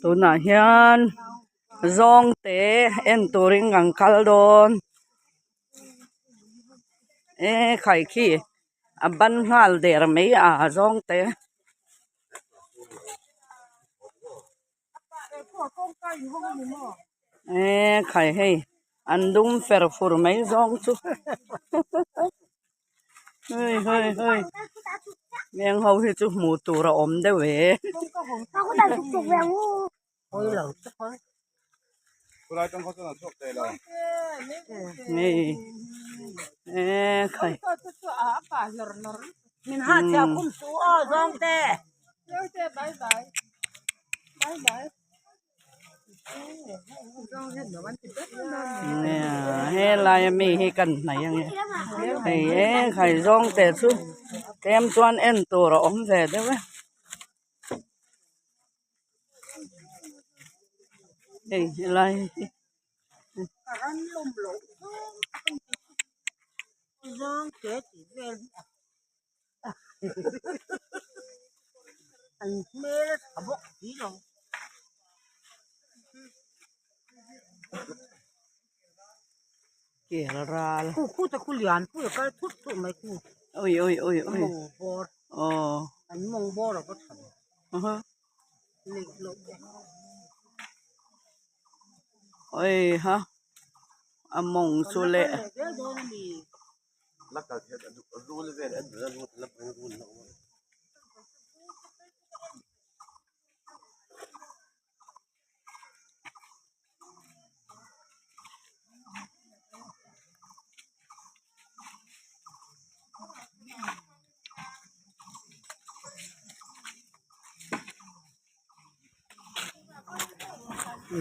Tunah hian zawngte en turin kan kal dawn e khai khi a ban nghal der mai a zawngte. E khai hei an dum fer fur mai zawng chu hei hei hei meng ho hi chu hmuh tur a awm deuh e. E khai helai ami hi kan hnaih ange hei e khai zawng te chu tlem chuan en tur a awm ve deuh e hei helai hi. An hmel a tha bawk si lo. Kel ral. Khu khu te khu lian pui a kal thut thut mai khu. Ui ui ui ui. Mawng bawr. Aw. An mawng bawr a va tha ve. Neih loh te. Ui ha. A mawng chu leh.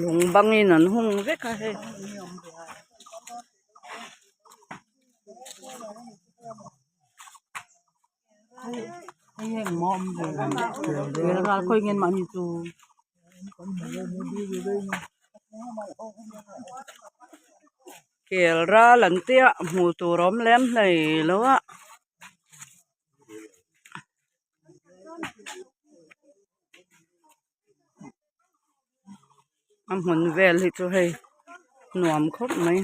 Lung bangin an hung vek a hei. Kel ral an tia hmuh tur a awm lem hlei lo a. A hmun vel hi chu hei nuam khawp mai.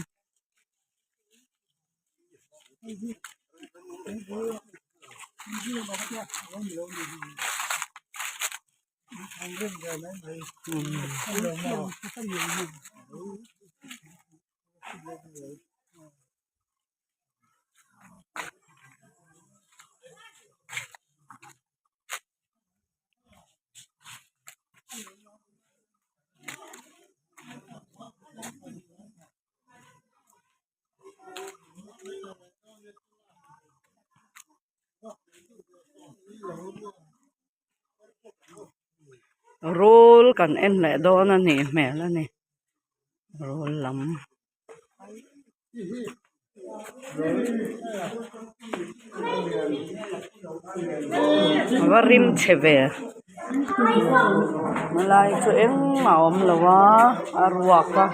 Rul kan en leh dawn a nih hmel a ni rul lam. A va rim chhe ve helai chu engmah a awm lo a a ruak a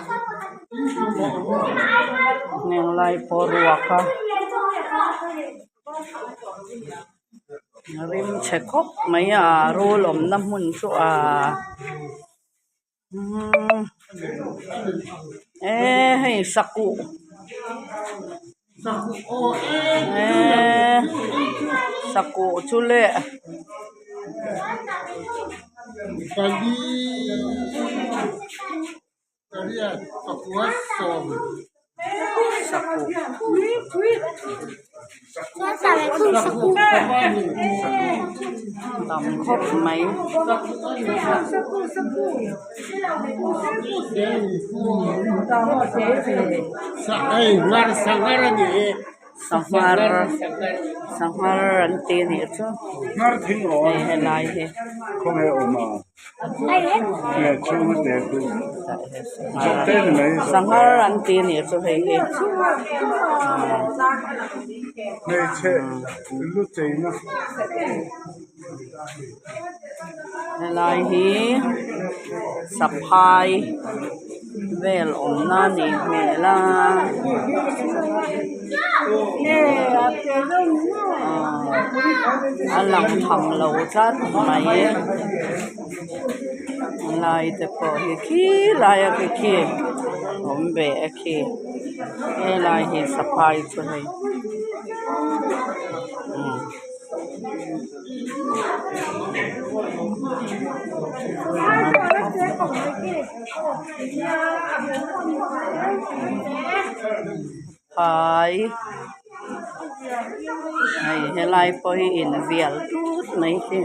heng lai pawh a ruak a rim chhe khawp mai a rul awmna hmun chu aa. Eee hei sakuh eee sakuh chu le Tam khawp mai. Sanghar sanghar an ti a nih chu hei helai hi. Sanghar an ti a nih chu hei hi. Helai hi saphai vel awmna a nih hmel a. A lang tham lo tlat mai lai te pawh hi khi laia khi khi awm ve a khi helai hi saphai chu hei umm. Phai hei helai pawh hi invial tut mai hi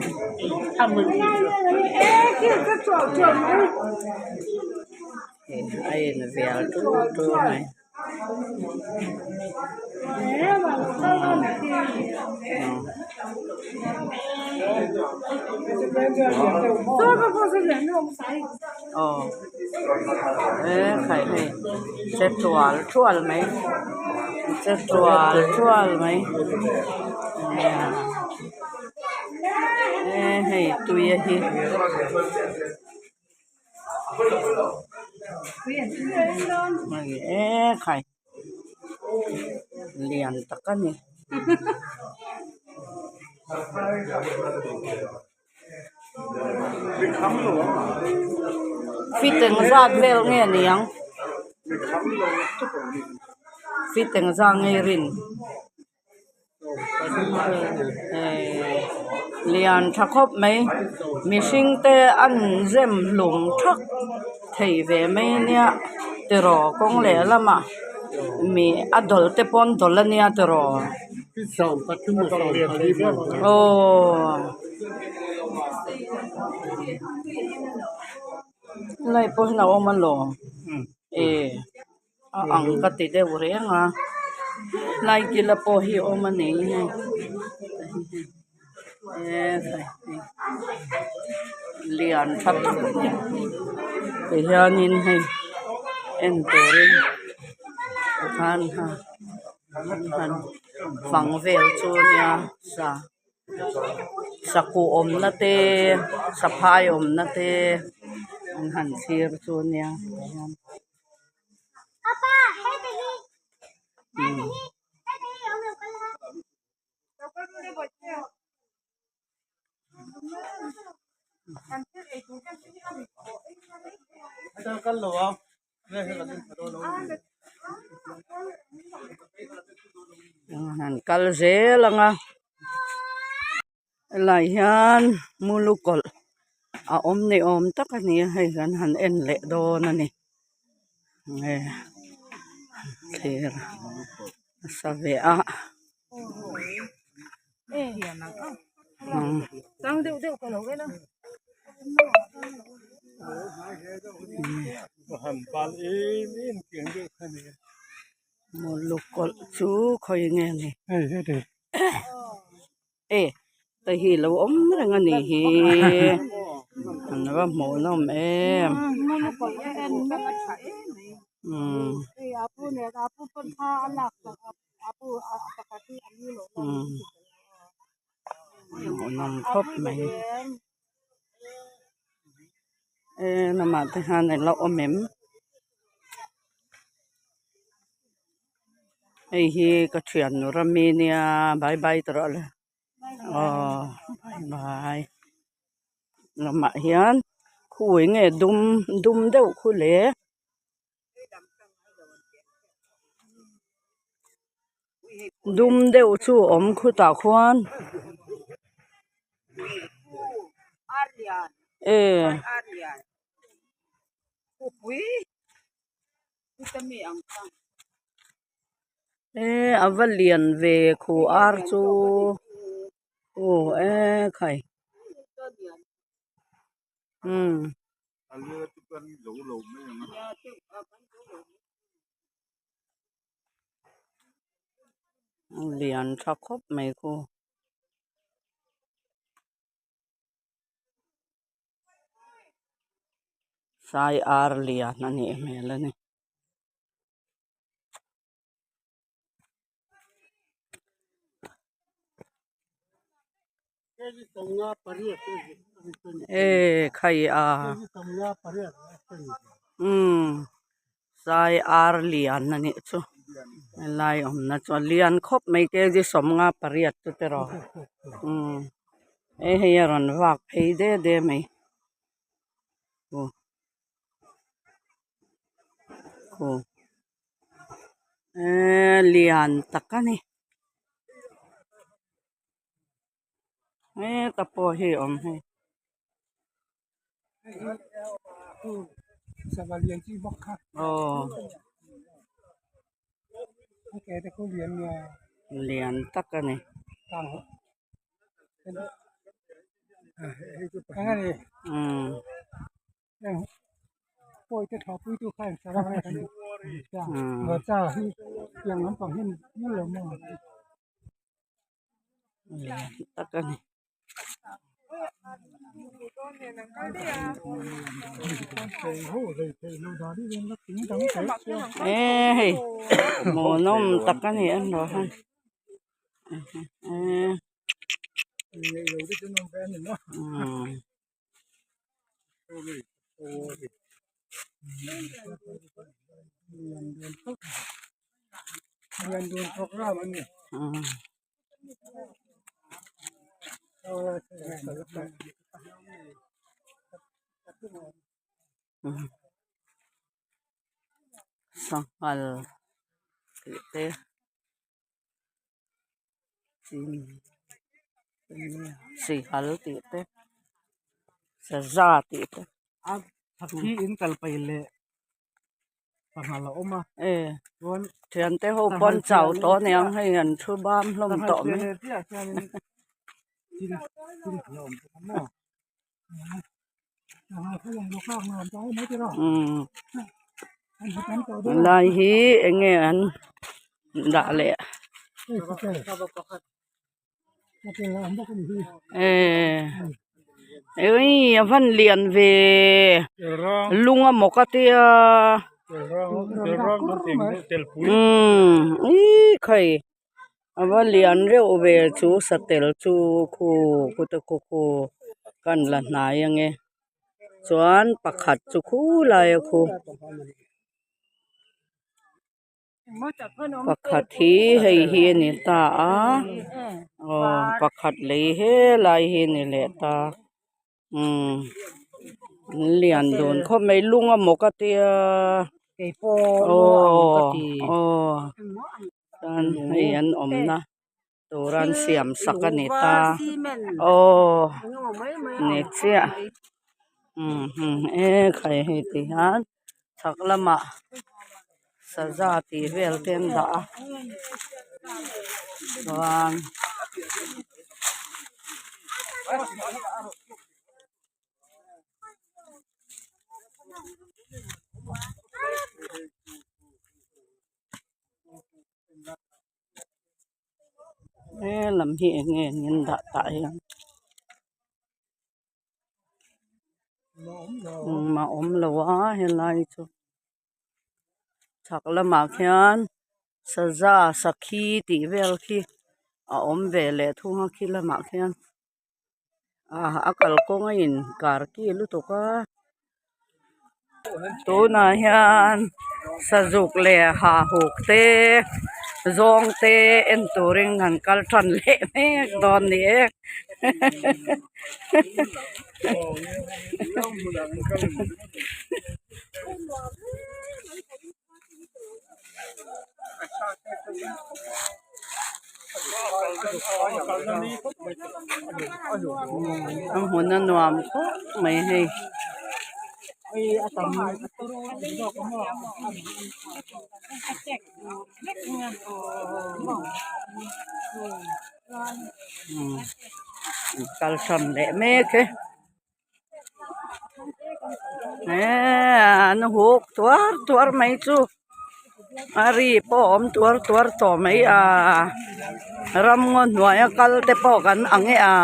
a invial tut tut mai. Aw e khai hei che tual tual mai che tual tual mai e hei tui a hi. E khai lian tak a ni. Fit engzat vel nge niang fit engzat nge rin. Lian tha khawp mai mihring te an zem hlum thak thei ve mai ania tiraw kawng leh lamah mi a dawlh te pawh an dawlh ania tiraw aww. Helai pawh hian a awm alawm e. A ang ka ti deuh reng a hlai kila pawh hi awm a ni hei e khai hei lian tha tak a ni tihianin hei en turin tikhan ha han fang vel chu nia sa sakuh awmna te saphai awmna te an han thlir chu nia tihian. Han kal zel ang a. Helai hian mulu kawlh a awm ni awm tak a ni a hei kan han en leh dawn a ni nge thlir nasa ve a mulu kawlh chu khawi nge ni. E hei hi lo awm reng a nih hi an va hmuh nawm em umm umm hmuh nawm khawp mai e lamah te hian alo awm em. Hei hi ka thian nu rami nia bye bye ta rawh le aw bye bye lamah hian khawi nge dum dum deuh khu le dum deuh chu a awm khutah khuan e. E a va lian ve khu ar chu aw e khai umm. Lian tha khawp mai khu. Sai ar lian a nih hmel a ni. E khai a umm sai ar lian a nih chu. Helai awmna chu a lian khawp mai kg 58 chu te rawh umm hei hei a rawn vak phei de de mai aw aw eee lian tak a ni heta pawh hi a awm hei. Aw lian tak a ni. Umm. Tak a ni. Eee hei hmuhnawm tak a ni a rawh han eee umm. Sanghal tih te sihal tih te saza tih te. Sanghal a awm a e chuan thiante ho pawn chau tawh a niang hei an thu bam hlawm tawh mai umm helai hi eng nge an dah leh e ui a van lian ve lung a maw ka tia umm ih khai a va lian reuh ve chu satel chu khu khute khu khu kan la hnai ange chuan pakhat chu khulai a khu. Pakhat hi hei hi a ni ta a aw pakhat lei helai hi a ni leh ta umm an lian dun khawp mai lung amaw ka tia aw aw chuan hei an awmna tur a an siam sak a ni ta aw ni chiah umm e khai hei ti hian chhak lamah saza tih vel te an dah a chuan. He lam hi eng nge an dah tah hian engmah a awm lo a helai chu chhak lamah khian saza sakhi tih vel khi a awm ve leh thung a khi lamah khian a kalkawng a in kar ki lutuk a tunah hian sazuk leh hahuk te zawng te en turin an kal tan leh mek dawn a ni e. A hmun a nuam khawp mai hei. Kal hran leh mek e. Eee an huk tuar tuar mai chu a ri pawh a awm tuar tuar tawh mai a ramngaw hnuaia kal te pawh kan ang e a.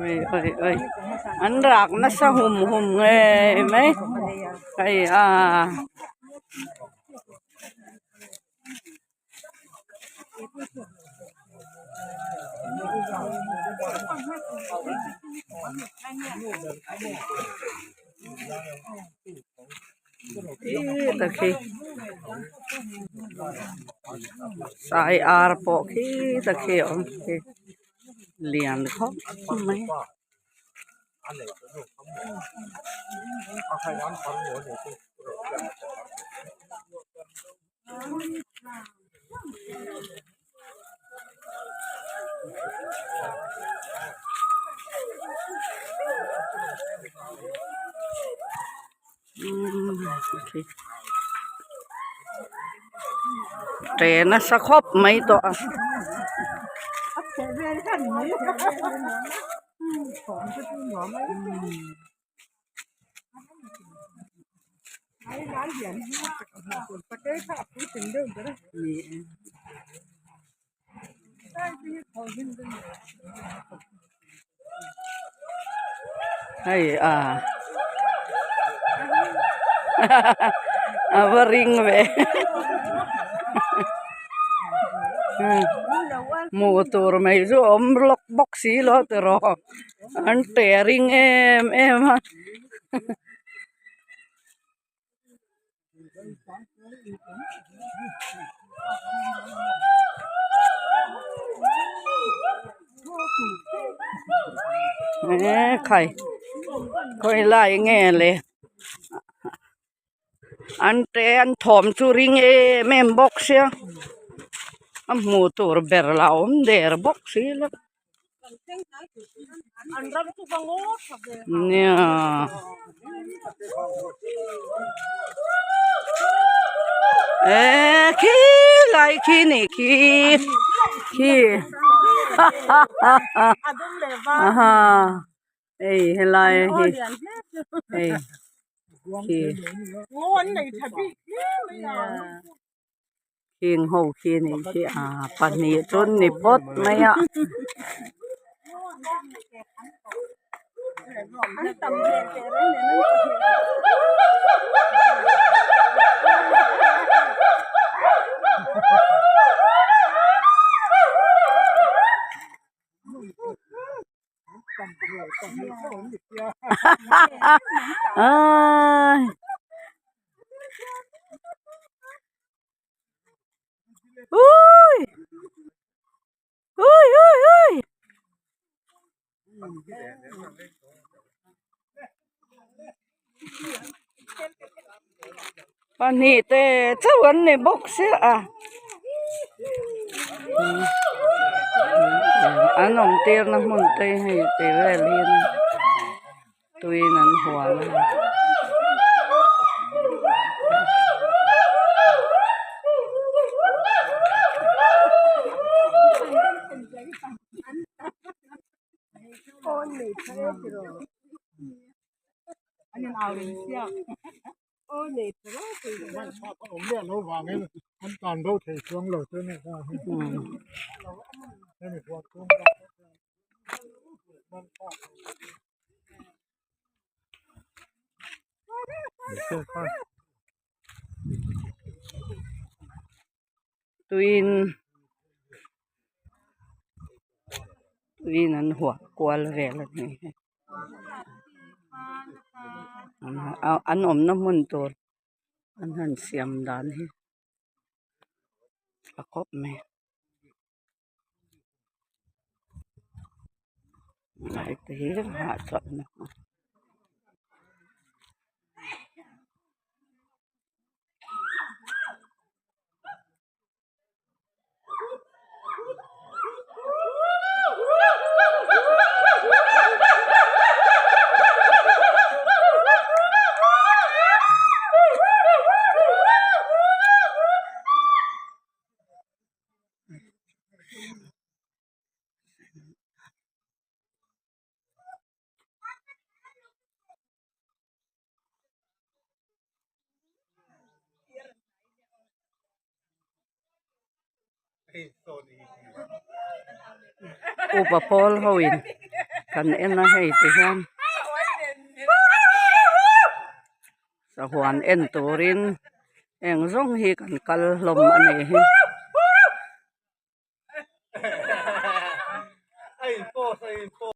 Ui ui ui an rak nasa hum hum ngei mai hei a. Khi tak khi sai ar pawh khi tak khi a awm khi lian khawp mai. Ṭe nasa khawp mai tawh a. Hei a a va ring ve hmuh tur mai chu a awm lawk bawk si lo tiraw an ṭe ring em em a. Eee khai khawi lai nge le an te an thawm chu ring em em bawk sia a hmuh tur ber lah a awm der bawk si lo. Nia. Eee khi lai khi nih khi khi ha ha ha ha aha hei helai hi hei khi. Khing ho khi nih khi a pahnih chu ni phawt mai a. Ui ui ui ui pahnih te chauh an ni bawk sia a an awm tir na hmun te hei tih vel hi tuiin an hual a. Tuiin tuiin an huah kual vel a ni hi an awmna hmun tur an han siam dan hi a khawp mai. Lai te hi hahchawlhna hmun. Upa pawl ho in kan en a hei ti hian sahuan en turin eng zawng hi kan kal hlawm a nih hi. Post a in post.